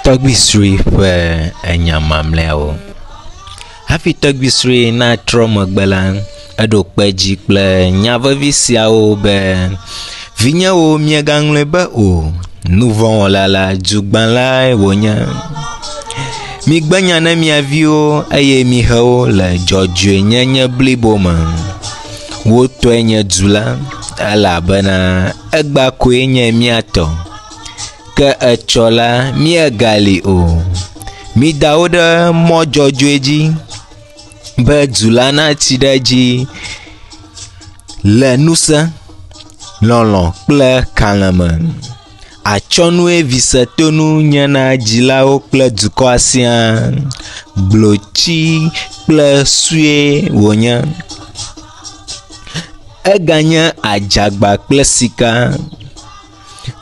Tɔgbui sue ƒe enya mamlɛawo. Hafi tɔgbui sue natrɔ megbe la, eɖo kpe edzi kple nya vevi siawo be, vinyewo miegaŋlɔe be o, nuvɔ̃wɔla la, dugbãlae wònye. Migbe nya na mia viwo eye mihe wo le dzɔdzɔenyenye blibo me. Wo tɔe nye du la elabena egbea koe nye mía tɔ ke etsɔ la míegali o. Mida wo ɖe mɔ dzɔdzɔe dzi be du la natsi ɖe edzi le ŋusẽ, lɔlɔ̃ kple kalẽ me. Atsyɔ̃nue visetonu nye na dzilawo kple dukɔa siaa. Gblotsi kple sue wònye. Eganye adzagba kple sika.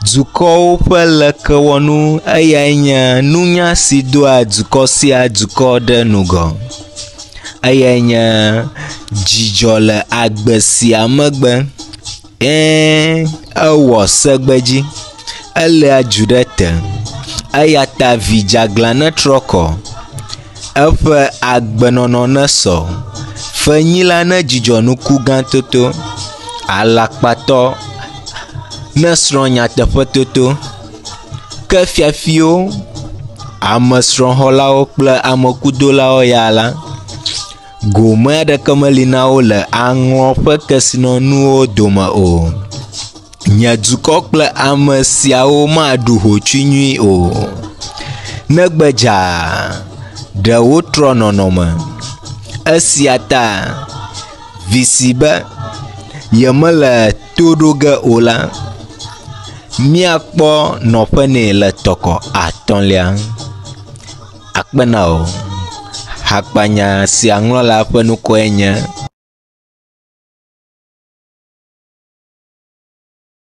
Dukɔwo ƒe lekewɔnu eyae nye nunya si doa dukɔ sia dukɔ ɖe ŋgɔ. Eyae nye dzidzɔ le agbe sia megbe. Ẽ ewɔ segbedzi, eléa du ɖe te eya ta vi dzeaglã netrɔ kɔ, eƒe agbenɔnɔ nesɔ, fenyila nedzudzɔ nukugãtoto, alakpatɔ nesrɔ̃ nyateƒetoto, ke fiafiwo, amesrɔ̃xɔlawo kple amekudolawo ya la, gome aɖeke meli na wo le aŋɔ ƒe kesinɔnuwo dome o. Nye dukɔ kple ame siawo maɖu hotsui nyui o, negbe dzaa ɖe wotrɔ nɔnɔme. Esia ta vi si be yemele to ɖo ge o la, míakpɔ nɔƒe nɛ le tɔkɔ atɔ̃lia. Akpe na wò. Hakpanya sia ŋlɔla ƒe ŋkɔe nye.